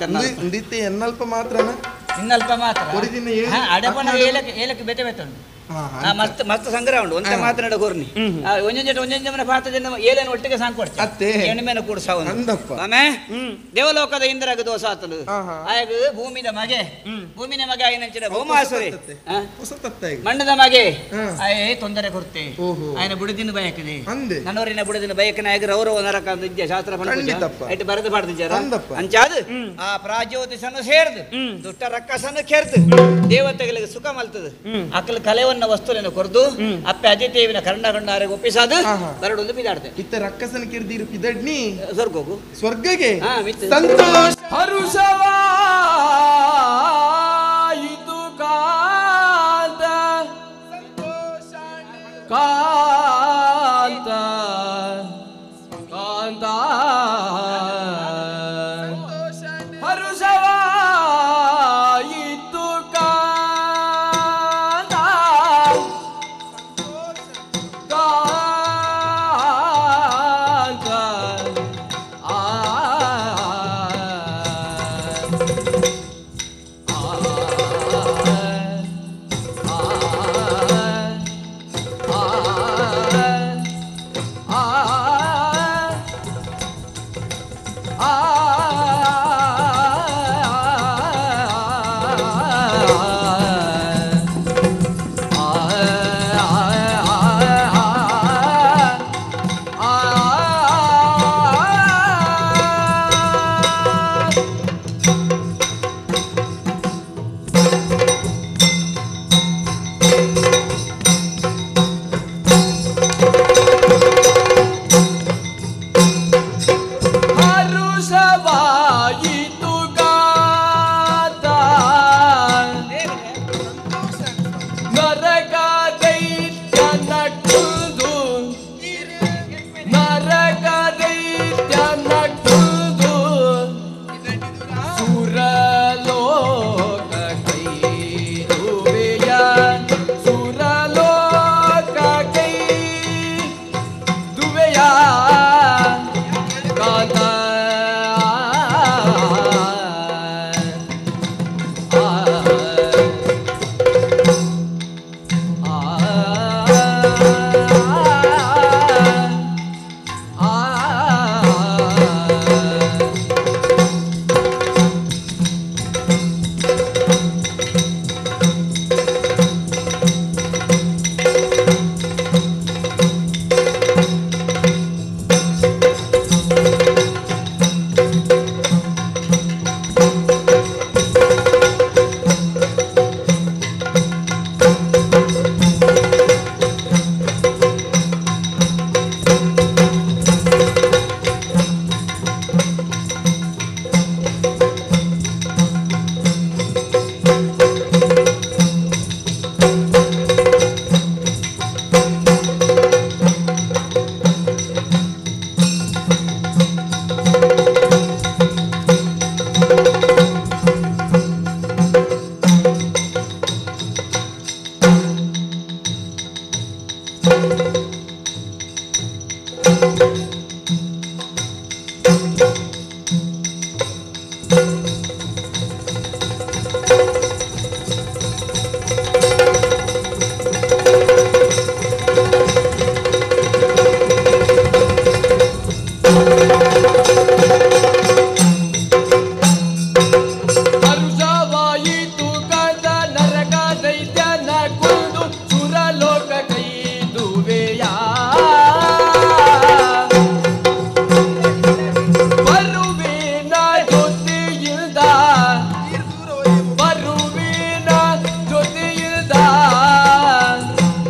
ಪಾತೆರ್ನ ಇಂದಿತ್ತೆ ಎನ್ನಲ್ಪ ಮಾತ್ರನ ಇನ್ನಲ್ಪ ಮಾತ್ರ ಅಡಪನ ಏಲಕ್ಕೆ ಏಲಕ್ಕೆ ಬೆತೆ ಬೆತೆ ಉಂಟು ಮಸ್ತ್ ಮಸ್ತ್ ಸಂಗ್ರಹ ಉಂಟು ಒಂತೆ ಮಾತ್ರ ಕೊರ್ನಿ ಒಂಜೊಂಜೆ ಒಂಜೊಂಜೆ ಮನೆ ಪಾತ್ರ ಏಲೇನು ಒಟ್ಟಿಗೆ ಸಾಂಗ್ ಕೊಡ್ತಾರೆ ಎಣ್ಮೆನ ಕೂಡ ಆಮೆ ದೇವಲೋಕದ ಇಂದ್ರಗ ದೋಷ ಆತಲು ಆಗ ಭೂಮಿದ ಮಗೆ ಭೂಮಿನ ಮಗ ಆಯ್ನಂಚಿನ ಭೌಮಾಸುರಿ ಮಣ್ಣದ ಮಗೆ ಆಯೇ ತೊಂದರೆ ಕೊರ್ತೆ ಆಯನ ಬುಡದಿನ ಬಯಕದೆ ನನ್ನೋರಿನ ಬುಡದಿನ ಬಯಕನ ಆಗ ರೌರವ ನರಕ ವಿದ್ಯೆ ಶಾಸ್ತ್ರ ಇಟ್ಟು ಬರೆದು ಪಾಡ್ದಿದ್ದಾರ ಅಂಚಾದು ಆ ಪ್ರಾಜ್ಯೋತಿಷನ್ನು ಸೇರ್ದು ದುಷ್ಟ ರಕ್ಕಸನ್ನು ಕೆರ್ದು ದೇವತೆಗಳಿಗೆ ಸುಖ ಮಲ್ತದ ಅಕಲ್ ಕಲೆವನ್ನ ವಸ್ತುವನ್ನು ಕೊರ್ದು ಅಪ್ಪೆ ಅತಿಥೇವಿನ ಕರ್ಣಗಣ್ಣಾರಿಗೆ ಒಪ್ಪಿಸಾದು ಬರಡೊಂದು ಪಿದಾಡ್ತೆ ಇತ್ತ ರಕ್ಕಸನ ಕಿರ್ದಿರು ಪಿದಡ್ನಿ ಸ್ವರ್ಗೋಗು ಸ್ವರ್ಗಗೆ ಸಂತೋಷ ಹರುಷವಾಯಿತು ಕಾಂತ ಕಾಂತ ಕಾಂತ ಹರುಷವಾಯಿತು ಕಾಂತ ಕಾಂತ ಆ ಆ ಆ ಹರುಷವಾಯಿತು ಗಾತ ನರಕ ದೈತ್ಯನ ಕುಂದು ನರಕ ದೈತ್ಯನ ಕುಂದು ಸುರಲೋಕ ಕೈದುವೆಯ ಸುರಲೋಕ ಕೈದುವೆಯ ಕಾಂತ ಹರುಷವಾಯಿತು ಕಾಂತ ನರಕ ದೈತ್ಯನ ಕುಂದು ಸುರಲೋಕ ಕೈದುವೆಯ ಬರುವಿನ ಜೊತೆಯಿಲ್ದ ಬರುವಿನ ಜೊತೆಯಿಲ್ದ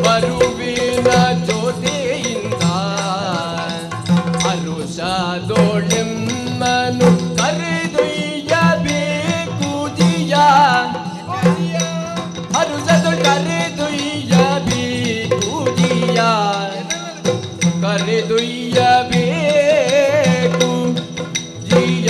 ಬರುವಿನ ಜೊತೆಯಿಂದ ಹರುಷದೋಳೆಮ್ಮನು ಕರೆದೊಯ್ಯಬೇಕು ಜಿಯ ಹರುಷದೊಳ್ ಕರೆದೊಯ್ಯಬೇಕು ಜಿಯ ಕರೆದೊಯ್ಯಬೇಕು ಜಿಯ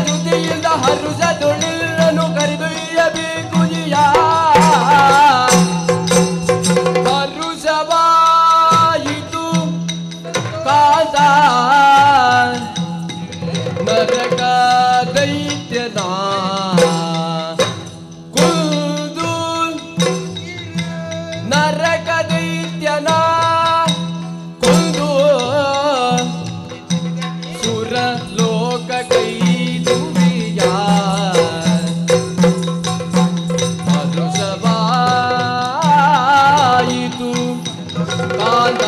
ದುದಿಯಿಂದ ಹರುಷ ತುಳಿಲ್ಲನು ಕರಿದುಯ್ಯಬೇಕು ಜಿಯ ಹರುಷವಾಯಿತು ಕಾದ ನರಕ ದೈತ್ಯನ ಕುಲ್ದು ನರಕ ದೈತ್ಯನ ಕುಲ್ದು ಸುರಲೋಕ ಕೈದುವಿಯ ಹರುಷವಾಯಿತು ಕಾಂದ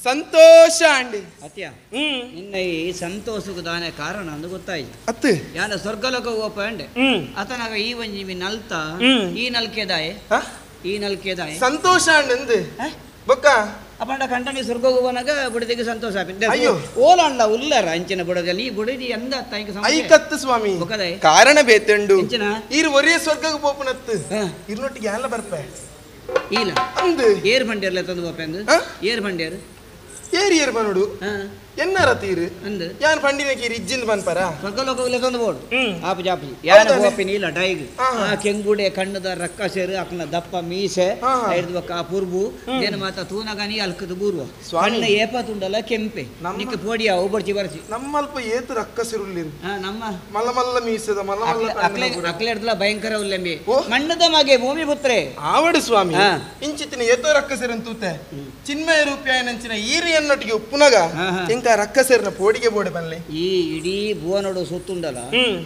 ಸಂತೋಷ ಅಂಡಿ ಅತ್ಯ ನಿನ್ನ ಈ ಸಂತೋಷಕ್ಕೆ ದಾನೆ ಕಾರಣ ಅಂದು ಗೊತ್ತಾಯ್ತು. ಅತ್ತು ಯಾನ ಸ್ವರ್ಗಲೋಕ ಓಪ ಅಂಡೆ ಅತನಾಗ ಈ ಒಂಜಿ ನಲ್ತ ಈ ನಲ್ಕೆದಾಯೆ ಈ ನಲ್ಕೆದಾಯೆ ಸಂತೋಷ ಅಂಡ್ ಬೊಕ್ಕ ಅಪಂಡ ಕಂಟನಿ ಸ್ವರ್ಗ ಹೋಗನಾಗ ಬುಡದಿಗೆ ಸಂತೋಷ ಅಯ್ಯೋ ಓಲಾಂಡ ಉಲ್ಲರ ಅಂಚಿನ ಬುಡದಲ್ಲಿ ಈ ಬುಡದಿ ಎಂದ ಐಕತ್ತು ಸ್ವಾಮಿ ಕಾರಣ ಬೇತೆಂಡು ಈರು ಒರೇ ಸ್ವರ್ಗಕ್ಕೆ ಪೋಪುನತ್ತು ಇರ್ನೊಟ್ಟಿಗೆ ಯಾಲ ಬರ್ಪೆ ಇಲ್ಲ ಅಂದು ಏರ್ ಬಂಡೇರ್ಲ ತಂದು ಪೋಪೆ ಅಂದು ಏರ್ ಬಂಡೇರು ಏರಿ ಏರ್ ಬನ್ನೋಡು ಎನ್ನಾರ ತೀರು ಅಂದು ಯಾನ್ ಪಂಡಿನ ಕೀರಿ ಇಜ್ಜಿಂದ ಬನ್ಪರ ಸ್ವರ್ಗಲೋಕ ತಂದು ಬೋಡು ಆಪು ಜಾಪಿ ಯಾನ ಬೋಪಿನ ಇಲ್ಲ ಡೈಗ್ ಆ ಕೆಂಗುಡೆ ಕಣ್ಣದ ರಕ್ಕ ಸೇರು ಅಕ್ನ ದಪ್ಪ ಮೀಸೆ ಐದು ಬಕ್ಕ ಆ ಪುರ್ಬು ಏನ ಮಾತ ತೂನಗನಿ ಅಲ್ಕದ ಬೂರ್ವ ಕಣ್ಣ ಏಪ ತುಂಡಲ್ಲ ಕೆಂಪೆ ನಿಕ್ಕ ಪೋಡಿಯ ಒಬ್ಬರ್ಚಿ ಬರ್ಚಿ ನಮ್ಮಲ್ಪ ಏತು ರಕ್ಕ ಸಿರುಳ್ಳಿರು ನಮ್ಮ ಮಲ್ಲ ಮಲ್ಲ ಮೀಸದ ಮಲ್ಲ ಮಲ್ಲ ಅಕ್ಲೆಡ್ದಲ ಭಯಂಕರ ಉಲ್ಲೆಂಬಿ ಮಣ್ಣದ ಮಗೆ ಭೂಮಿ ಪುತ್ರೆ ಆವಡು ಸ್ವಾಮಿ ಇಂಚಿತ್ತಿನ ಏತೋ ರಕ್ಕ ಸೇರನ್ ತೂತೆ ಚಿನ್ಮಯ ರೂಪಾಯನಂಚಿನ ಈರಿಯನ್ನೊಟ್ಟಿಗೆ ಉಪ್ಪುನಗ ಇಂಕ ರಕ್ಕಸೇರ್ನ ಪೋಡಿಗೆ ಬೋಡೆ ಬನ್ನಿ ಈ ಇಡೀ ಭುವನೋಡು ಸುತ್ತುಂಡಲ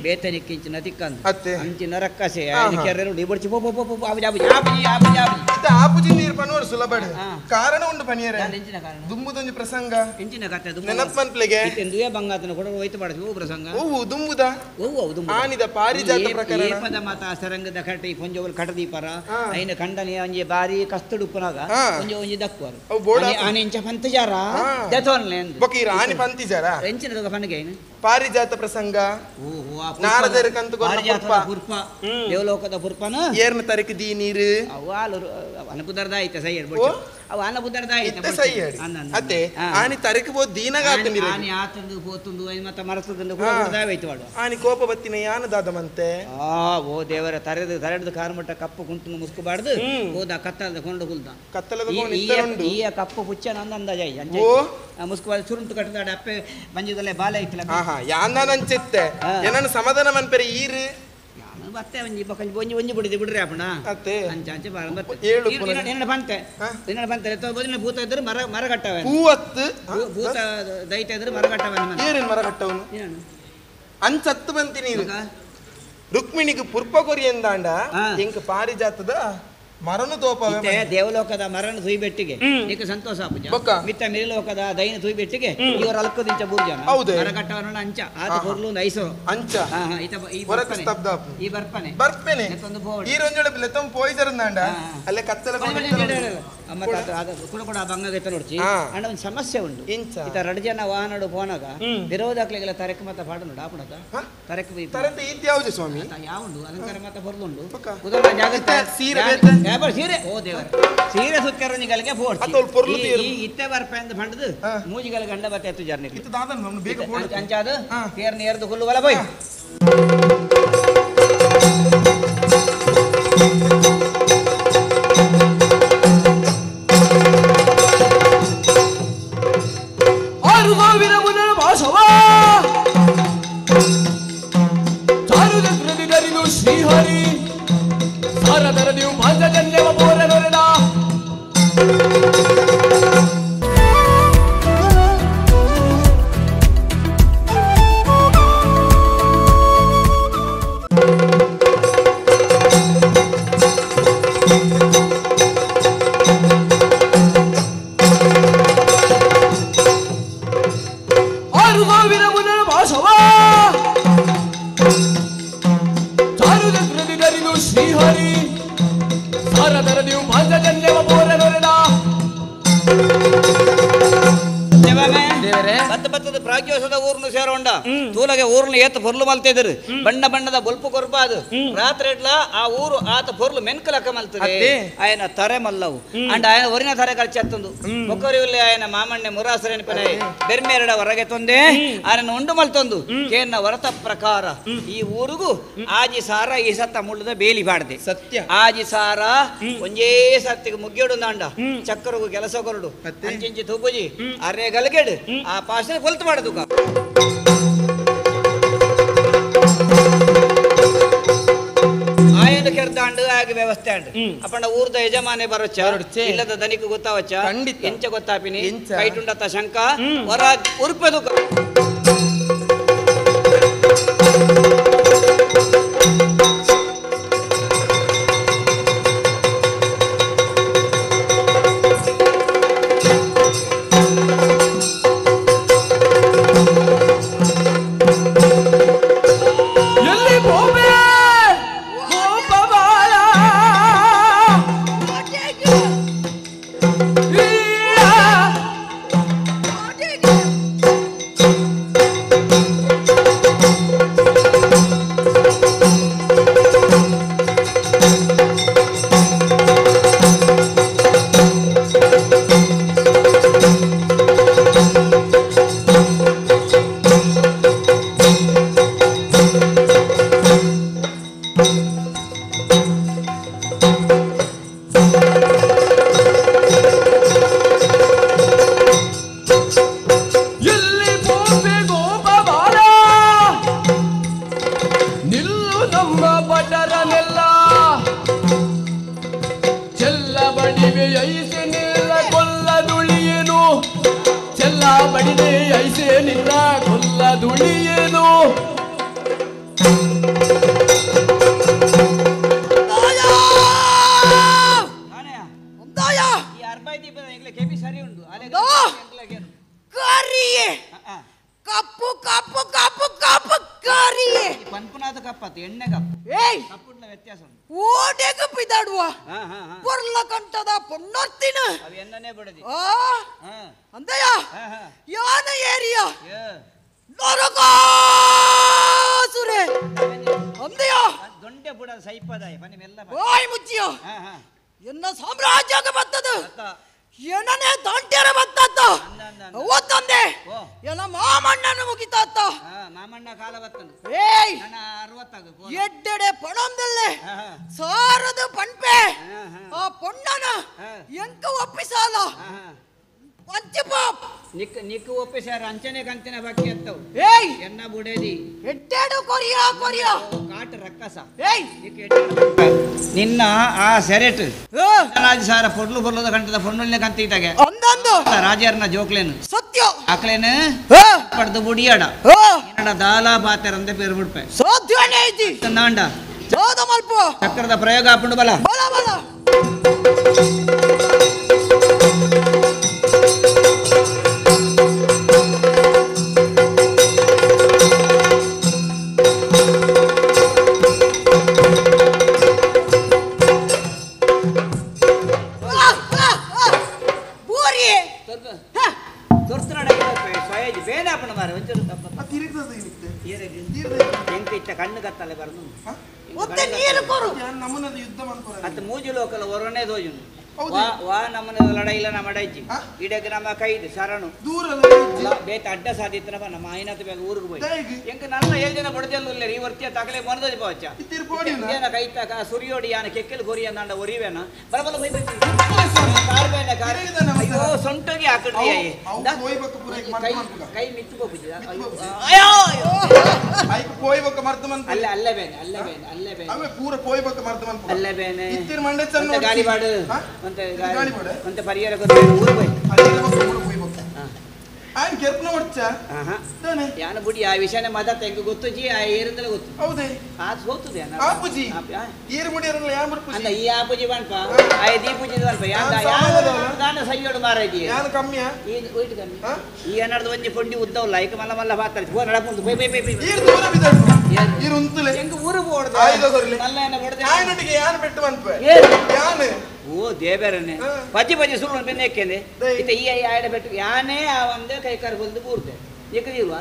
ಬೇತನಿಕ್ಕಿಂಚಿನ ತಿಕ್ಕಂದು ಅತ್ತೆ ಅಂಚಿನ ರಕ್ಕಸೆ ಕೆರೆ ಬಡ್ಚಿ ಪೋ ಪೋ ಪೋ ಆಬುಜಿ ಆಬುಜಿ ಆಬುಜಿ ಆಬುಜಿ ಆಬುಜಿ ಆಪುಜಿ ನೀರು ಪನ್ನುವರು ಸುಲಭ ಕಾರಣ ಉಂಡು ಪನಿಯರೆ ಎಂಚಿನ ಕಾರಣ ದುಂಬುದೊಂಜಿ ಪ್ರಸಂಗ ಎಂಚಿನ ಕತೆ ನೆನಪು ಮನ್ಪ್ಲೆಗೆ ಎಂದುವೇ ಬಂಗಾತನ ಕೂಡ ಹೋಯ್ತು ಬಾಡಿಸಿ ಓ ಪ್ರಸಂಗ ಓ ದುಂಬುದ ಓ ದುಂಬು ಆನಿದ ಪಾರಿಜಾತ ಪ್ರಕರಣ ಏಪದ ಮಾತ ಸರಂಗದ ಕಟ್ಟಿ ಪೊಂಜೋವಲ್ ಕಟದೀಪರ ಐನ ಕಂಡನೆ ಒಂಜಿ ಬಾರಿ ಕಸ್ತುಡುಪ್ಪುನಾಗ ಒಂಜಿ ಒಂಜಿ ದಕ್ಕುವರು ಆನೆ ಇಂಚ ಪಂತಜಾರ ದೆತೋನ್ಲೆ ಬೊಕ್ಕ ಈ ರಾಣಿ ಪಂತಿಜಾರ ಎಂಚಿನ ಪನ್ಗೆ ಪಾರಿಜಾತ ಪ್ರಸಂಗ ನಾರದರ ಕಂತು ಪಾರಿಜಾತದ ಪುರ್ಪ ದೇವಲೋಕದ ಪುರ್ಪನ ಏರ್ನ ತರಕ ದೀ ನೀರು ಅವು ಅನಪುದರ್ದ ಐತೆ ಸೈ ಅವು ಅನಪುದರ್ದ ಐತೆ ಸೈ ಅತ್ತೆ ಆನಿ ತರಕ ಬೋ ದೀನಗ ಆತಂದಿರ ಆನಿ ಆತಂದು ಪೋತುಂದು I ಮತ್ತ ಮರತದಂದು ಕೂಡ ದಾವೈತು ವಾಡು ಆನಿ ಕೋಪ ಬತ್ತಿನ ಯಾನ ದಾದಮಂತೆ ಆ ಓ ದೇವರ ತರೆದು ತರೆದು ಕಾರ್ ಮಟ್ಟ ಕಪ್ಪು ಕುಂಟು ಮುಸ್ಕುಬಾರ್ದು ಹೋದ ಕತ್ತಲದ ಕೊಂಡು ಕುಲ್ದ ಕತ್ತಲದ ಕೊಂಡು ಇತ್ತರುಂಡು ಈ ಕಪ್ಪು ಪುಚ್ಚ ನಂದ ಅಂದಾಜ ಓ ಮುಸ್ಕುಬಾರ್ದು ಸುರುಂಟು ಕಟ್ಟದಾಡ ಅಪ್ಪೆ ಮಂಜದಲ್ಲೇ ಬಾಲೆ ಐತಲ್ಲ ಆಹಾ ಯಾನಂಚಿತ್ತೆ ಏನನ್ನ ಸಮಾಧಾನ ಮನ್ಪೆರೆ ಈರು ಬತ್ತೆ ಒಂಜಿ ಬೊಕ್ಕ ಒಂಜಿ ಒಂಜಿ ಬಿಡಿದೆ ಬಿಡ್ರಿ ಅಪ್ಪಣ ಅತ್ತೆ ಅಂಚ ಅಂಚ ಬಾರ ಬತ್ತೆ ಏಳು ನಿನ್ನ ಬಂತೆ ನಿನ್ನ ಬಂತೆ ಬೋದಿನ ಭೂತ ಇದ್ರೆ ಮರ ಮರ ಕಟ್ಟವ ಹೂವತ್ತು ಭೂತ ದೈತ ಇದ್ರೆ ಮರ ಕಟ್ಟವ ಏನೇನು ಮರ ಕಟ್ಟವನು ಅಂಚತ್ತು ಬಂತಿ ನೀರು ರುಕ್ಮಿಣಿಗೆ ಪುರ್ಪ ಕೊರಿ ಎಂದಾಂಡ ಎಂಕ್ ಪಾರಿಜಾತದ ಮರನು ತೋಪವೆ ದೇವಲೋಕದ ಮರನು ತುಯ್ಬೆಟ್ಟಿಗೆ ನಿಕ್ಕ ಸಂತೋಷ ಆಪುಜ ಮಿತ್ತ ಮಿರಿಲೋಕದ ದೈನ ತುಯ್ಬೆಟ್ಟಿಗೆ ಇವರು ಅಲ್ಕದಿಂಚ ಬೂರು ಜನ ಹೌದು ಮರ ಕಟ್ಟವನ ಅಂಚ ಆತ ಪೊರ್ಲು ಒಂದು ಐಸೋ ಅಂಚ ಈ ಸ್ತಬ್ಧ ಈ ಬರ್ಪನೆ ಬರ್ಪನೆ ಈ ರೊಂಜೊಳ ಲೆತ್ತಂ ಪೋಯ್ಜರಂದಾಂಡ ಅಲ್ಲೇ ಕತ್ತಲ ಕೂಡ ಕೂಡ ಬಂಗಾಗೈತ ನೋಡ್ಚಿ ಅಣ್ಣ ಒಂದು ಸಮಸ್ಯೆ ಉಂಟು ಈತ ಎರಡು ಜನ ವಾಹನಡು ಪೋನಾಗ ವಿರೋಧಾಕ್ಲಿಗೆಲ್ಲ ತರಕ ಮತ ಪಾಡ ನೋಡು ಆಪುಣದ ತರಕ ತರಕ ಈತ ಯಾವುದು ಸ್ವಾಮಿ ಯಾವುಂಡು ಅಲಂಕಾರ ಮತ ಹೊರದುಂಡು ಜಾಗ್ರತೆ ಸೀರೆ ಸೀರೆ ಓ ದೇವರ ಸೀರೆ ಸುತ್ತರನಿಗಳಿಗೆ ಫೋರ್ಸ್ ಇತ್ತೆ ಬರ್ಪ ಅಂತ ಪಂಡದು ಮೂಜಿಗಳ ಗಂಡ ಬತ್ತೆ ಎತ್ತು ಜರ್ನಿ ಅಂಚಾದ ತೇರ್ನ ಏರ್ದು ಹುಲ್ಲು ಬಲ ಬೋಯ್ ಶ್ರೀಹರಿ ಸಾರದರದಿಯು ಪಾಂಚಜನ್ಯವ ಪೋರನೊರೆದ ಆರು ಸಾವಿರ ಮುನ್ನರ ಭಾಷವಾ ಶ್ರೀಹರಿ ಸಾರದರದಿಯು ಪಾಂಚಜನ್ಯವ ಪೋರನೊರೆದ ಬತ್ತ ಬತ್ತದ ಪ್ರಾಗ್ಯೋಸದ ಊರ್ನು ಸೇರೋಂಡ ತೂಲಗೆ ಊರ್ನು ಏತ ಪೊರ್ಲು ಮಲ್ತಿದ್ರು ಬಣ್ಣ ಬಣ್ಣದ ಬೊಲ್ಪು ಕೊರ್ಪ ಅದು ರಾತ್ರಿ ಎಡ್ಲ ಆ ಊರು ಆತ ಪೊರ್ಲು ಮೆನ್ಕಲಕ್ಕ ಮಲ್ತದೆ ಆಯನ ತರೆ ಮಲ್ಲವು ಅಂಡ್ ಆಯನ ಒರಿನ ತರೆ ಖರ್ಚತ್ತಂದು ಮೊಕ್ಕರಿಯಲ್ಲಿ ಆಯನ ಮಾಮಣ್ಣೆ ಮುರಾಸರೇನಪನೆ ಬೆರ್ಮೇರಡ ಹೊರಗೆ ತೊಂದೆ ಆಯನ ಉಂಡು ಮಲ್ತೊಂದು ಕೇನ್ನ ವರತ ಪ್ರಕಾರ ಈ ಊರಿಗೂ ಆಜಿ ಸಾರ ಈ ಸತ್ತ ಮುಳ್ಳದ ಬೇಲಿ ಬಾಡ್ದೆ ಸತ್ಯ ಆಜಿ ಸಾರ ಒಂಜೇ ಸತ್ತಿಗೆ ಮುಗ್ಯೋಡು ನಾಂಡ ಚಕ್ಕರಗು ಕೆಲಸ ಕೊರಡು ಅಂಚಿಂಚಿ ತೂಪುಜಿ ಅರೆ ಗಲಗೆಡು ಆ ಪಾಶೆ ಕೊಲ್ತು ಮಾಡುದು ಆಯನ ಕೆರ್ದಾಂಡು ಆಗ ವ್ಯವಸ್ಥೆ ಅಂಡು ಅಪ್ಪಂಡ ಊರ್ದ ಯಜಮಾನೆ ಬರೋಚ್ಚ ಇಲ್ಲದ ದನಿக்கு ಗೊತ್ತಾವಚ್ಚ ಎಂಚ ಗೊತ್ತಾಪಿನಿ ಕೈಟುಂಡತ್ತ ಶಂಕ ಹೊರ ಉರುಪೆದು ನಿನ್ನ ಆ ಸೆರೆಟ್ ಸಾರ ಪೊರ್ಲು ಪೊರ್ಲದ ಕಂಟದ ಪೊರ್ನುಲ್ನೆ ಕಂತ ಇತ್ತಾಗೆ ರಾಜರ್ನ ಜೋಕ್ಲೇನು ಸತ್ಯ ಆಕ್ಲೇನು ಪಡೆದು ಬುಡಿಯಾಡ ದಾಲ ಬಾತೆರಂದೆ ಪೇರು ಬಿಡ್ಪೆ ನಾಂಡ ಚಕ್ರದ ಪ್ರಯೋಗ ಹಾಕೊಂಡು ಬಲ ಬಲ ಬಲ ವಾ ನಮ್ಮನೆ ಲಡಾಯಿಲ್ಲ ನಮ್ಮ ಅಡೈಜಿ ಇಡಕ್ಕೆ ನಮ್ಮ ಕೈದು ಶರಣು ಬೇತ ಅಡ್ಡ ಸಾಧಿತ್ತನಪ್ಪ ನಮ್ಮ ಐನತ್ತು ಬೇಗ ಊರಿಗೆ ಹೋಗಿ ಎಂಕ ನನ್ನ ಏಳು ಜನ ಬಡದಲ್ಲ ಈ ವರ್ತಿಯ ತಗಲೆ ಮೊನದ ಪವಚ್ಚ ಕೈತಾಕ ಸುರಿಯೋಡಿ ಯಾನ ಕೆಕ್ಕೆಲ್ ಕೊರಿ ಅಂದಾಂಡ ಒರಿವೇನ ಬರಬಲ್ಲ ಬೈ ಬೈ ಅಯ್ಯೋ ಸೊಂಟೋಗಿ ಹಾಕಡ್ರಿ ಕೈ ಮಿತ್ತು ಹೋಗುಜಿ ಅಲ್ಲ ಅಲ್ಲೇ ಬೇನೆ ಅಲ್ಲೇ ಬೇನೆ ಅಲ್ಲೇ ಬೇನೆ ಪೂರ ಪೋಯ್ಬಕ್ಕ ಮರ್ದ ಮನ್ಪು ಅಲ್ಲೇ ಬೇನೆ ಇತ್ತಿರ್ ಮಂಡೆ ಚನ್ನ ಗಾಳಿಬಾಡು ಮತ್ತೆ ಗಾಳಿಬಾಡು ಮತ್ತೆ ಪರಿಹಾರ ಕೊಟ್ಟು ಊರು ಹೋಯ್ ಪರಿಹಾರ ಕೊಟ್ಟು ಹೋಯ್ಬಕ್ಕ ಆಯ್ ಕೆರ್ಪನ ಒಡ್ಚ ತಾನೆ ಯಾನ ಬುಡಿ ಆ ವಿಷಯನೆ ಮದ ತೆಂಗು ಗೊತ್ತುಜಿ ಆ ಏರಿಂದಲೇ ಗೊತ್ತು ಹೌದೇ ಆ ಸೋತುದೆ ಆಪುಜಿ ಏರು ಮುಡಿ ಇರಲ್ಲ ಯಾ ಬುಡ್ಪುಜಿ ಅಲ್ಲ ಈ ಆಪುಜಿ ಬನ್ಪ ಆ ದೀಪುಜಿ ಬನ್ಪ ಯಾ ಯಾ ದಾನ ಸಯ್ಯೋಡು ಮಾರಾಜಿ ಯಾನ ಕಮ್ಮಿಯ ಈ ಒಯ್ಟ್ ಕಮ್ಮಿ ಈ ಏನಾದ್ರು ಒಂಜಿ ಕೊಂಡಿ ಉದ್ದವಲ್ಲ ಐಕ ಮಲ್ಲ ಮಲ್ಲ ಬಾತಾರೆ ಹೋ ನಡಪುಂದು ಬೈ ಬೈ ಬೈ ಬೈ ಏರು ದೂರ ಬಿದಡು ಏರು ಉಂತುಲೆ ಎಂಗ ಊರು ಪೋಡು. ಆಯುಧ ಕೊರ್ಲಿ ಮಲ್ಲಯ್ಯನ ಬೊಡದೆ ಆಯನೊಟ್ಟಿಗೆ ಯಾನ್ ಪೆಟ್ಟು ಮನ್ಪೆ ಯಾನ್ ಓ ದೇವರನ್ನೇ ಪಜ್ಜಿ ಪಜ್ಜಿ ಸುಳ್ಳು ಬೆನ್ನೆಕ್ಕೆಂದೆ ಇತ್ತ ಈ ಆಯಡ ಪೆಟ್ಟು ಯಾನೇ ಆ ಒಂದೇ ಕೈಕಾರ ಹೊಲ್ದು ಬೂರ್ದೆ ಎಕ್ಕದಿಲ್ವಾ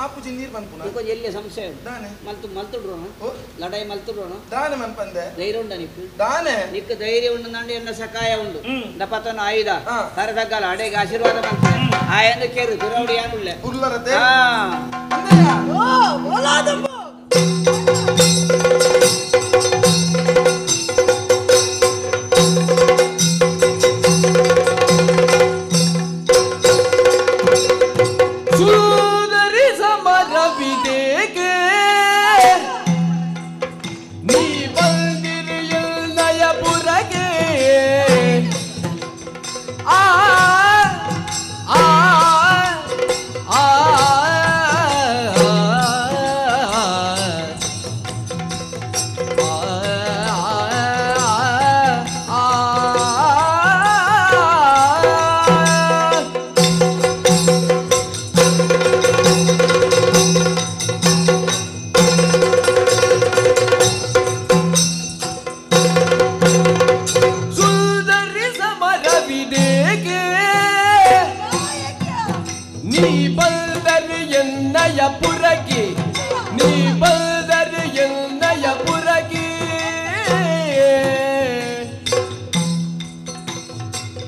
ಆಪುಜಿ ನೀರು ಮನ್ಪುನ ಇಂಕೊಂಜಿ ಎಲ್ಲಿ ಸಂಶಯ ದಾನೆ ಮಲ್ತು ಮಲ್ತುಡ್ರೋಣ ಲಡಾಯಿ ಮಲ್ತುಡ್ರೋಣ ದಾನೆ ಮನ್ಪಂದೆ ಧೈರ್ಯ ಉಂಡ ನಿಕ್ಕು ದಾನೆ ನಿಕ್ಕು ಧೈರ್ಯ ಉಂಡು ನಂಡು ಎನ್ನ ಸಕಾಯ ಉಂಡು ದಪತನ ಆಯುಧ ಕರದಗ್ಗಲ ಅಡೆಗೆ ಆಶೀರ್ವಾದ ಮಲ್ತೆ ಆಯಂದು ಕೇರು ದುರವಡಿ ಯಾನುಳ್ಳೆ ಉಲ್ಲರತೆ ಸುಂದರಿ ಸಮರವಿದೇಕೆ ನೀ ಬಂದಿರಿಯಲ್ಲಯಪುರಗೆ ಆ ಆ ಆ ಸುಂದರಿ ಸಮರವಿದೇಕೆ ನೀ ಬಂದರೆ ಎನ್ನಯ ಪುರಗೆ ನೀ ಬಂದರೆ ಎನ್ನಯ ಪುರಗೆ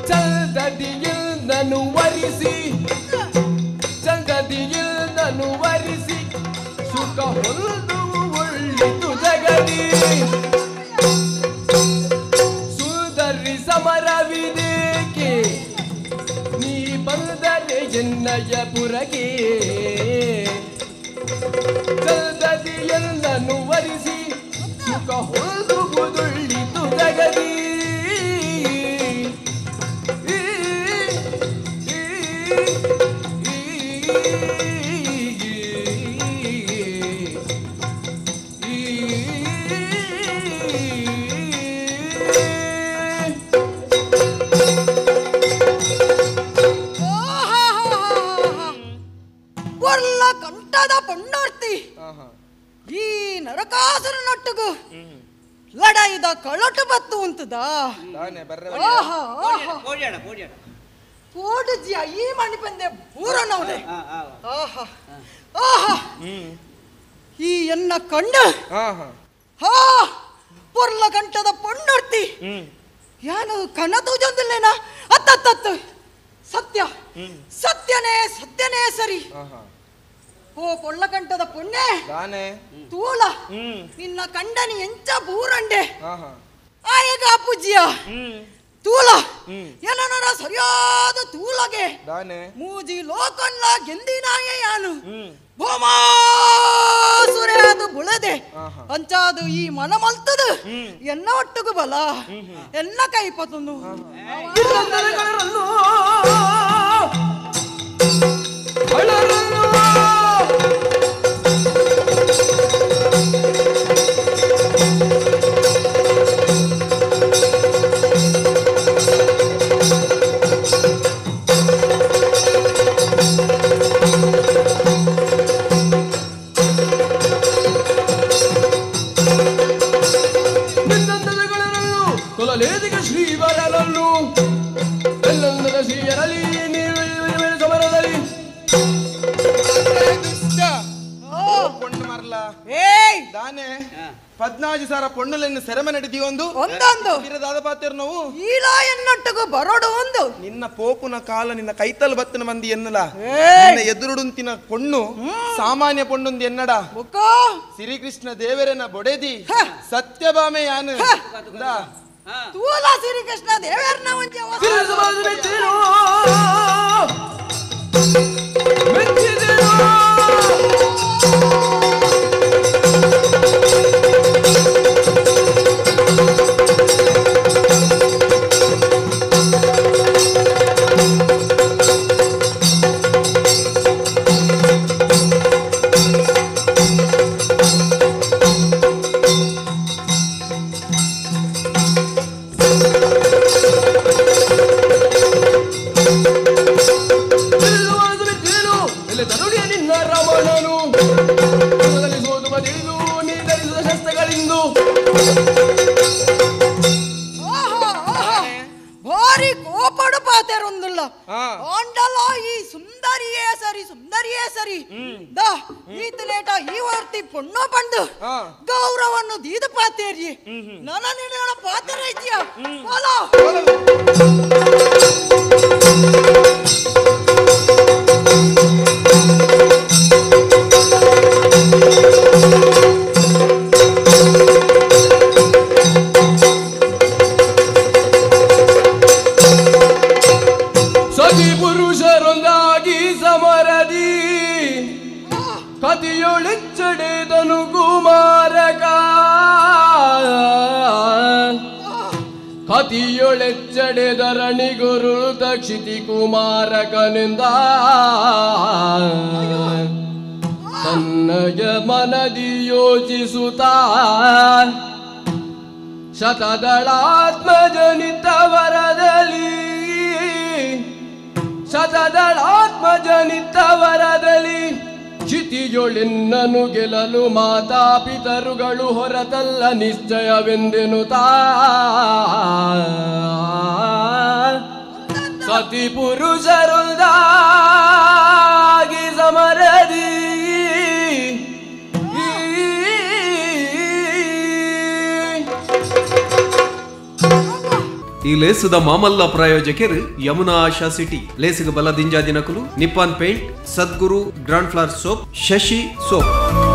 ಚಂದದಿயில் ನನು ವರಿಸಿ ಚಂದದಿயில் ನನು ವರಿಸಿ ಸುಖ ಹೊಂದುವು ಒಳ್ಳಿತು ಜಗದಿ ಸುಂದರಿ ಸಮರವಿದೇಕೆ ನೀ ಬಂದರೆ ಎನ್ನಯ ಪುರಗೆ ಚಂದದಿಯಲ್ಲನು ವರಿಸಿ ಸುಖ ಹೊಂದುವುದುಳ್ಳಿತು ಜಗದಿ ಒಳ್ಳ ಕಂಠದ ಪಣ್ಣಾರ್ತಿ ಈ ನರಕಾಸುರನೊಟ್ಟಿಗೂ ಲಡಾಯಿದ ಕಳಟು ಬತ್ತು ಉಂತದ ಆಹಾ ಆಹಾ ಕೋಡ್ಯಾಣ ಕೋಡ್ಯಾಣ ಪೋಡುಜಿಯ ಈ ಮಣಿಪಂದೆ ಬೂರನವನೆ ಆಹಾ ಆಹಾ ಈ ಎನ್ನ ಕಣ್ಣು ಹಾ ಪೊರ್ಲ ಕಂಠದ ಪೊಣ್ಣರ್ತಿ ಯಾನು ಕಣ್ಣ ತೂಜೊಂದಿಲ್ಲೇನ ಅತ್ತತ್ತತ್ತು ಸತ್ಯ ಸತ್ಯನೇ ಸತ್ಯನೇ ಸರಿ ಓ ಪೊಳ್ಳಕಂಠದ ಪೊಣ್ಣೆ ತೂಲ ನಿನ್ನ ಕಂಡನಿ ಎಂಚ ಬೂರಂಡೆ ಆಯಗ ಅಪ್ಪುಜಿಯ ತೂಲ ಏನನ ಸರಿಯಾದ ತೂಲಗೆ ಮೂಜಿ ಲೋಕನ್ಲ ಗೆಂದಿನಾಯೆ ಯಾನು ಭೂಮಾಸುರೆಯಾದು ಬುಳದೆ ಅಂಚಾದು ಈ ಮನ ಮಲ್ತದು ಎನ್ನ ಒಟ್ಟುಗು ಬಲ ಎಲ್ಲ ಕೈಪತುಂದು ಕೊಲಲೇದಿಗ ಶ್ರೀವರನನ್ನು ಎಲ್ಲಂದರ ಶ್ರೀಯರಲಿ ನೀವು ಸಮರದಲ್ಲಿ ಪೊಣ್ಣು ಮರ್ಲ ದಾನೆ ಪದ್ನಾಜಿ ಸಾರ ಪೊಣ್ಣುಲೆನ್ನು ಸೆರೆಮನೆ ಒಂದು ಒಂದೊಂದು ದಾದ ಪಾತ್ರ ನೋವು ಈಲಾ ಎನ್ನೊಟ್ಟಿಗೂ ಬರೋಡು ಒಂದು ನಿನ್ನ ಪೋಪುನ ಕಾಲ ನಿನ್ನ ಕೈತಲ್ ಬತ್ತನ ಮಂದಿ ಎನ್ನಲ ನಿನ್ನ ಎದುರುಡುಂತಿನ ಪೊಣ್ಣು ಸಾಮಾನ್ಯ ಪೊಣ್ಣೊಂದು ಎನ್ನಡ ಶ್ರೀಕೃಷ್ಣ ದೇವರನ ಬೊಡೆದಿ ಸತ್ಯಭಾಮೆ ಯಾನು ತೂಲ ಶ್ರೀಕೃಷ್ಣ ದೇವರನ ಒಂಜಿ ನಿನ್ನ ರಾಮ ಎಂಕುಲ ಆಂಡಲ ಈ ಸುಂದರಿಯೇ ಸರಿ ಸುಂದರಿಯೇ ಸರಿ ದಾ ಈತಲೇಟ ಈ ವರ್ತಿ ಪೊಣ್ಣು ಪಂಡು ಗೌರವನ್ನು ದೀದ ಪಾತೇರಿ ನನ್ನ ನಿನ್ನ ಪಾತ್ರ ಇದೆಯಾ ಬಾಲ ಸತಿ ಪುರುಷರೊಂದಾಗಿ ಸಮರದಿ ಕತಿಯೊಳಿಚ್ಚಡೆದನು ಕುಮಾರಕ ಕತಿಯೊಳೆಚ್ಚಡೆದರಣಿ ಗುರು ತಕ್ಷಿತಿ ಕುಮಾರಕನಿಂದ ತನ್ನಯ ಮನದಿ ಯೋಚಿಸುತ್ತ ಶತದಳಾತ್ಮಜನಿತ ವರದಲ್ಲಿ ಶತದಳಾತ್ಮಜನಿತ ವರದಲ್ಲಿ ಕ್ಷಿತಿಯೊಳಿನ್ನನು ಗೆಲ್ಲಲು ಮಾತಾಪಿತರುಗಳು ಹೊರತಲ್ಲ ನಿಶ್ಚಯವೆಂದೆನುತಾ ಸತಿ ಪುರುಷರುದಾಗಿ ಸಮರದಿ ಈ ಲೇಸುದ ಮಾಮಲ್ಲ ಪ್ರಾಯೋಜಕರು ಯಮುನಾ ಆಶಾ ಸಿಟಿ ಲೇಸುಗ ಬಲ ದಿಂಜಾ ದಿನಕುಲು Nippon paint Sadguru grand flower soap Shashi soap.